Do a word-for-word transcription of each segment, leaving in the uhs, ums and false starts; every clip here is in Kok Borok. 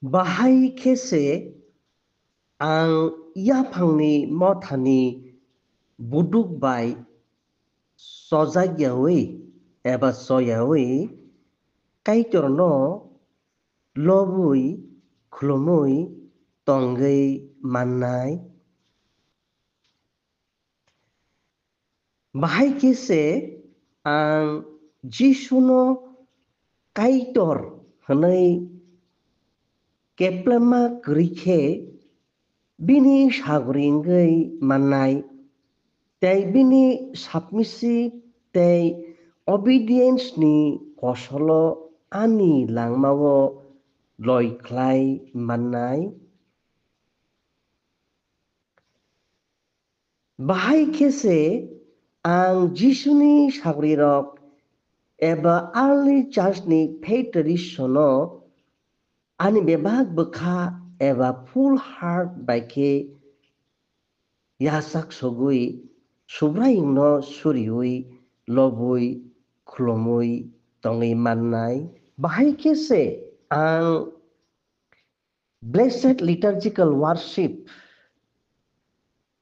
Bahai khe se ang yaphangni mothani buduk bai chojak yaui eba choyaui Kaitorno lobwi khulumwi tongwi mannai. Bahai khe se ang Jisuno Kaitor hwnwi keplema kwrwi khe bini sagri wngwi mannai, tei bini submissive tei obedience ni kosolo ani langmao loi khlai mannai. Bahai khe se ang Jisuni sagrirok eba early church ni faith tradition no ani bebak bwkha eba full heart bai khe yachak sogwi Subraiyungno suriui lobwi khulumwi tongwi mannai. Bahai khe se ang Blessed Liturgical Worship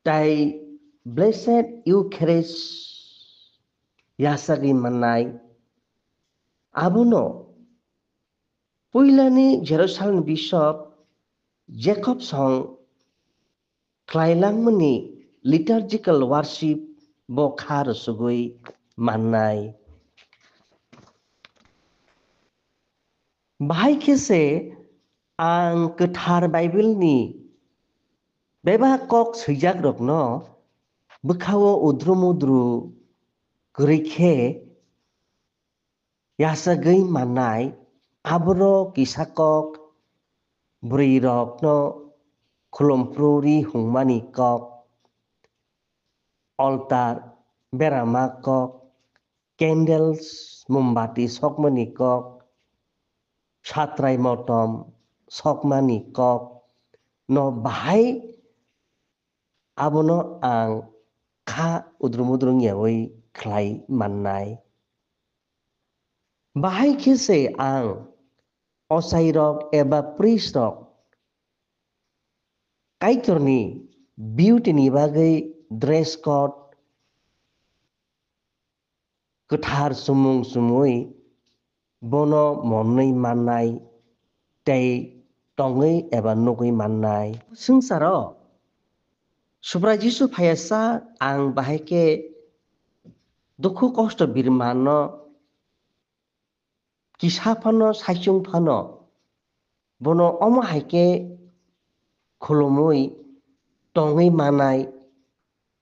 tei Blessed Eucharist yachagwi mannai. Abono puilani Jerusalem Bishop Jacob song khlailangmani liturgical worship bo kha rwsugwi mannai. Bahai khe se ang kwthar Bible ni bebak kok swijakrokno bwkhao udrum udru kwrwi khe yachagwi mannai, aboro kisa kok, bwrwirokno khulumphru ri hungmani kok, altar berama kok, candles, mombati sokmani kok, satrai motom sokmani kok no bahai abono ang kha udrum udrum yaui khlai mannai. Bahai khe se ang ochairok eba priest rok Kaitorni beauty ni bagwi dress code kwthar chumung chumui bono monwi mannai tei tongwi eba nugwi mannai. Swngcharo Subrai Jisu phaiya sa ang bahai khe dukhu kosto birmano kisa phano saichung phano bono omo hai khe khulumui tongwi manai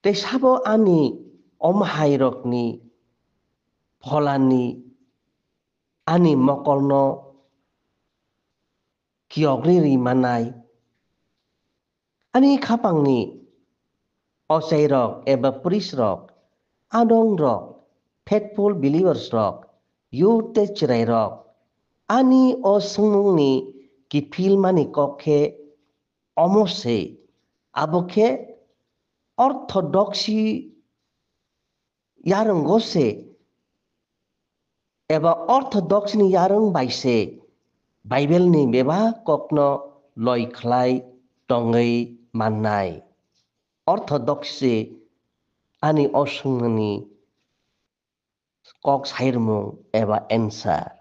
tei sabo ani omo hai rokni pholani ani mokolno kiyogri ri manai. Ani khapangni ochairok eba priest rok, adongrok, faithful believers rok, youth tei chwrairok, ani o swngmungni kiphilmani kok khe omo se, abo khe orthodoxy yarwngo se eba orthodox ni yarwng bai se Bible ni bebak kokno loi khlai tongwi mannai. Orthodox se ani o swngmungni kok sairwmung eba answer.